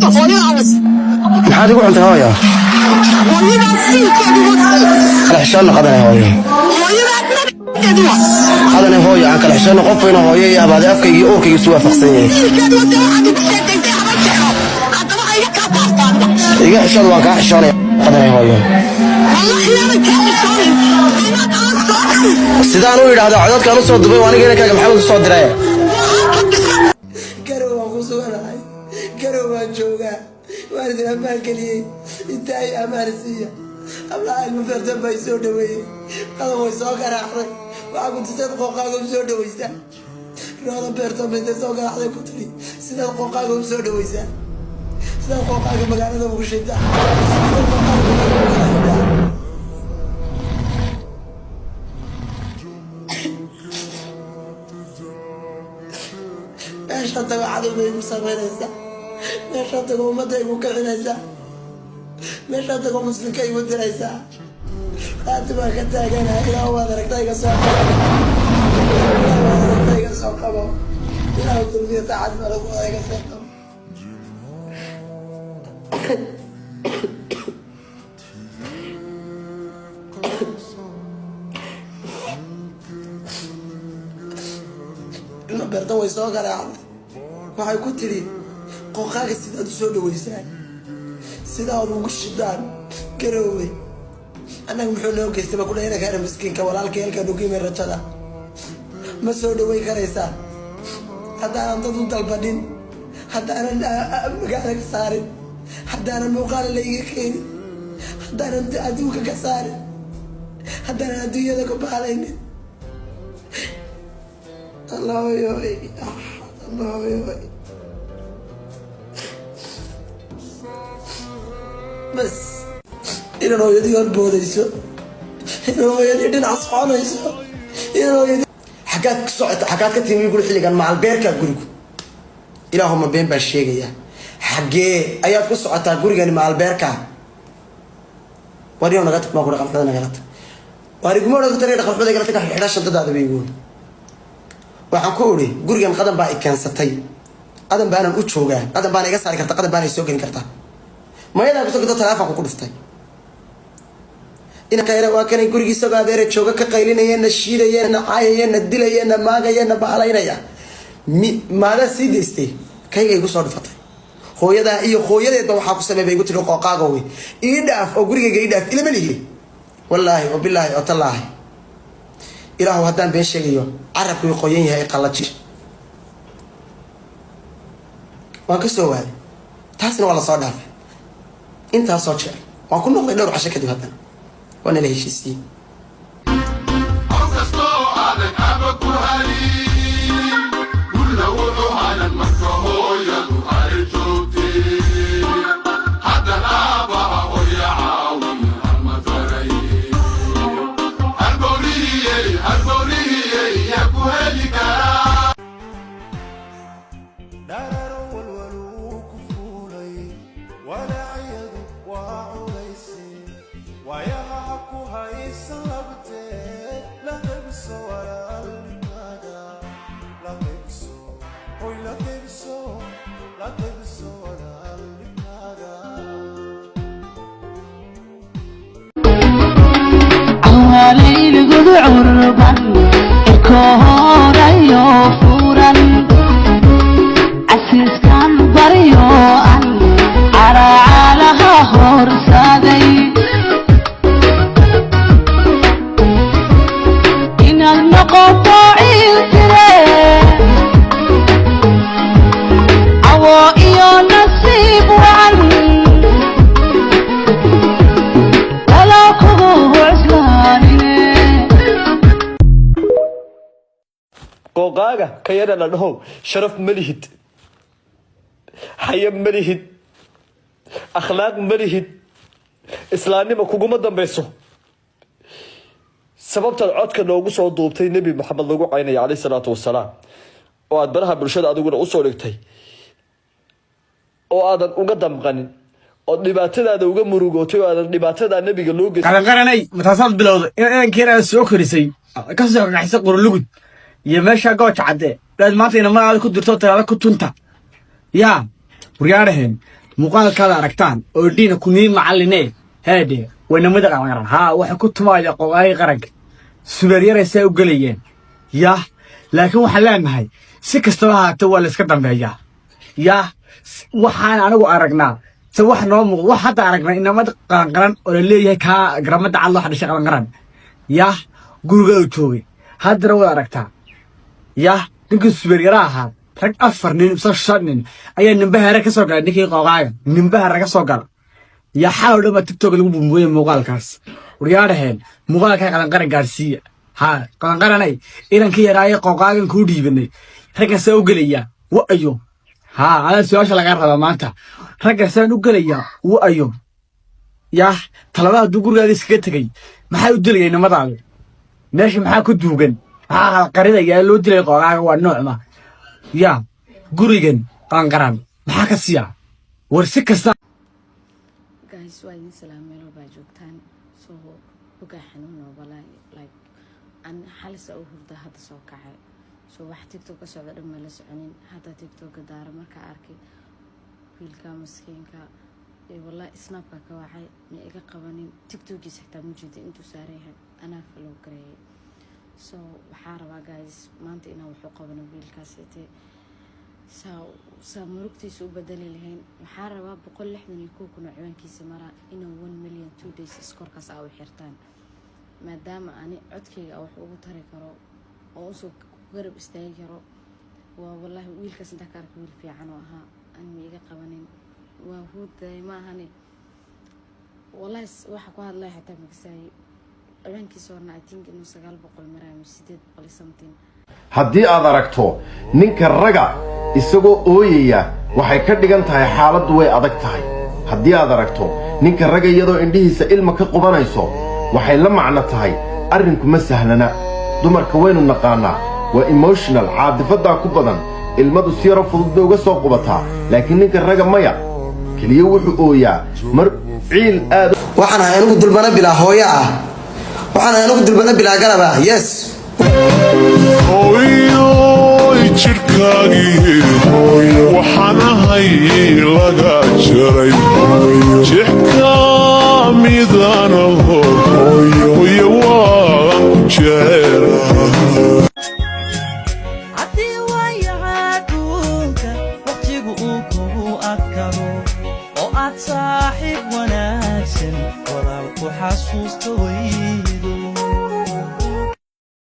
Maxaad igu cuntay, hooyo? Kala xishoonna, Qadanay hooyo, Qadanay hooyo, aan kala xishoonna. Qof weyna hooyo iyo abaade afkayga iyo uurkayga isu waafaqsan yahay. Iga xishood, waan kaa xishoonaya, Qadanay hooyo. Sidaan u idhaahdaa codadkaan usoo dubay, waa aniga inankaaga Maxamed usoo diray. Garow waan ku suganahay, Garow waan joogaa, waan idin ammaan geliyey. Intaa ay ammaan siiya. Hablaha Ilma Beertan baa soo dhaweeyey. Qadan way soo garaacday. Waxaa ku sidaad qooqaaga u soo dhaweysaa. Rooda Beertan ba intay soo garaacday ku tiri, sidaad qooqaaga u soo dhaweysaa, sidaad qooqaaga magaalada ugu shidaa, sidaad qooqaaga magaalada ugu shidaa. Meesha tago cadow bay igu samaynaysaa, meesha tago ummadda igu kicinaysaa, meesha tago muslimka igu diraysaa. Qaati baan ka taaganahay. Ilaah waad aragta, iga soo qabo. Ilaah waad aragta, iga soo qabo. Ilaah dulmiya taacad baa lagu wada, iga soo qabo. Ilma Beerta way soo garaacday. Waxay ku tidhi, qooqaaga sidaad u soo dhaweysaan, sidaad ugu shidaan Garoowe, annaga muxuu noo geystay? Ba ku dhahay inankaana miskiinka walaalkay halkaan ugu yimid rajada ma soo dhaweyn karaysaa? Haddaanan dad u dalbanin, haddaanan magaala ka saarin, haddaanan muuqaala layga keenin, haddaanan adduunka ka saarin, haddaanan adduunyada ku baalaynin. Allahoyoy, Allahoyoy, bas inan hooyadii horboodayso, inan hooyadii dhinac soconayso, inan hooyadii. Xaggaad ka socota? Xaggaad ka timi guri xilligan maalbeerkaa gurigu? Ilaahuma been baan sheegaya. Xaggee ayaad ku socotaa? Gurigani maalbeerkaa? Waryow, naga tag baan ku. Dhaqan nagala tag. Waar iguma odhan karta dhaqan xumada, igala tag. Xidhaa shantadaada bay igu. Waxaan ku idhi, gurigan Qadan baa i keensatay, Qadan baanan u joogaa, Qadan baana iga saari karta, Qadan baana i soo gelin kartaa. Mayadaa kusoo garto teleefonka ku dhuftay. Inanka yara waa kanay gurigii isagoo adeere jooga ka qaylinaya, na shiidaya, na caayaya, na dilaya, na maagaya, na baalaynaya. Mi maadaa sii daystay? Kayga igu soo dhufatay. Hooyadaa iyo hooyadeedba waxaa ku samey bay igu tiri. Qooqaago wey, ii dhaaf oo gurigayga ii dhaaf. Ilama lihi, wallaahi oo bilaahi oo tallaahi. Ilaahu haddaan been sheegayo, carabku way qoyan yahay, qallaji. Waan ka soo waaday, taasna waa lasoo dhaafay. Intaasoo jeer waan ku noqday. Dhowr casho kadib haddana waa nala heshiisiiyey. Kastoo aadan aba ku halin gurna wuxuu hanan marka hooyadu ay joogtay. Haddan aabaha hooya caawin halma taray. Halbowlihiyey, halbowlihiyey, yaa ku heli karaa? Dhararo walwaluu ku fuulay, walaaciyadu waa culaysi. Waayaha ha ku haysan labtee, la qaybso walaalnimada, la qaybso, hoy, la qaybso, la qaybso walaalnimada. Cawaalayligud curban irkoorayo furan casiiskan baryo an caraacalaha horsaday inaad noqoto ciiltire cawo iyo nasiib wacan talo kugu cuslaanine. Qooqaaga ka yara la dhahow, sharaf ma lihid, xaya ma lihid, akhlaaq ma lihid, islaamnimo kuguma dambayso. Sababtaad codka noogu soo duubtay Nebi Maxamed lagu caynaya caleyh salaatu wasalaam oo aad baraha bulshada adiguna usoo dhigtay oo aadan uga damqanin oo dhibaatadaada uga murugootay oo aadan dhibaatadaa nebiga loo geysan. Qaranqaranay, mataasaad bilowday in inankeena aad soo korisay ka soo kakaxisay Qorolugud iyo meesha Gooja Cadde dhaad maanta inamadaada ku dirto tiraada ku tunta. Yaa waryaadhaheen? Muuqaalkaada aragtaan oo dhiina kunii macaline heedhe waynamada qaranqaran. Haa, waxay ku tumaaya qoqaay qaranka subeeryaraysaa u gelayeen. Yah, laakiin waxaan leenahay, si kastaba ahaatee, waa la iska dambeeyaa. Yah, waxaan anigu aragnaa se wax noo muuqdo, wax hadda aragnaa inamada qaranqaran oo la leeyahay kaa garamada cad loo xadhishay qaranqaran. Yah, guriga uu joogay haddana waad aragtaa. Yah, ninkii subeeryara ahaa, rag afar nin mise shan nin ayaa nimbaheere ka soo galay. Ninkii qooqaaga nimbaheere ka soo gala. Yaa, xalow dhan baa TikTok lagu bumbuuyay muuqaalkaas. Waryaadhaheen, muuqaalkaa qalanqaran gaadhsiiya. Haa, qalanqaranay, inankii yaraaye qooqaagan kuu dhiibanay, raggan saa u gelayaa wa ayo? Haa, adaa su-aasha lagaa rabaa maanta. Raggan saan u gelayaa wa ayo? Yah, talaba hadduu gurigaada iskaga tegay, maxaa u dilayay nimadaada? Meesha maxaa ku duugan? Maxaa qarinaya loo dilay qooqaaga? Waa noocma? Yaa, gurigan qalanqaran maxaa ka siya? War si kasta Guys, waa idin salaam meel walbaa joogtaan. Soo bogaa xanuun oo walaahi, like, an xalisa u hurda, hadda soo kacay. So wax TikTok ka socda dhan ma la soconin. Hadda TikTok daara markaa arkay wiilka maskiinka ee, wallahi Snapka ka wacay, ma iga qabanin. TikTokiisa xitaa ma jeeda intuu saaran yahay, anaa follow gareeyay. So waxaa rabaa, guys, maanta inaan wax u qabano wiilkaasite, saa murugtiisa u bedeli lahayn. Waxaa rabaa 161,000 oo ciwaankiisa maraa inuu 1 million 2 days iskoorkaas aa u xirtaan, maadaama ani codkayga wax ugu tari karo oo usoo garab istaagi karo. Waa wallaahi, wiilkaas intaa ka arka, wiil fiican oo ahaa, ani ma iga qabanin, waa huuday ma ahani. Wallahi waxa ku hadlaya xitaa makasaayi. Ciwaankiisa horna, I think, inuu 900 maraayo ama 800 something. Haddii aad aragto ninka raga isagoo ooyaya, waxay ka dhigan tahay xaaladdu way adag tahay. Haddii aad aragto ninka raga iyadoo indhihiisa ilma ka qubanayso, waxay la macno tahay arrinku ma sahlana. Dumarka waynu naqaannaa, waa emotional, caatifadaa ku badan, ilmadu si yaro fudud bay uga soo qubataa. Laakiin ninka raga maya, keliya wuxuu ooyaa mar ciil aad Waxaan ahay anigu dulbana bilaa hooyo ah. Waxaan ahay anigu dulbana bilaa garab ah, yes. Hooyoy, jidhkaagii waxaan ahay laga jaray, jixka midanaho.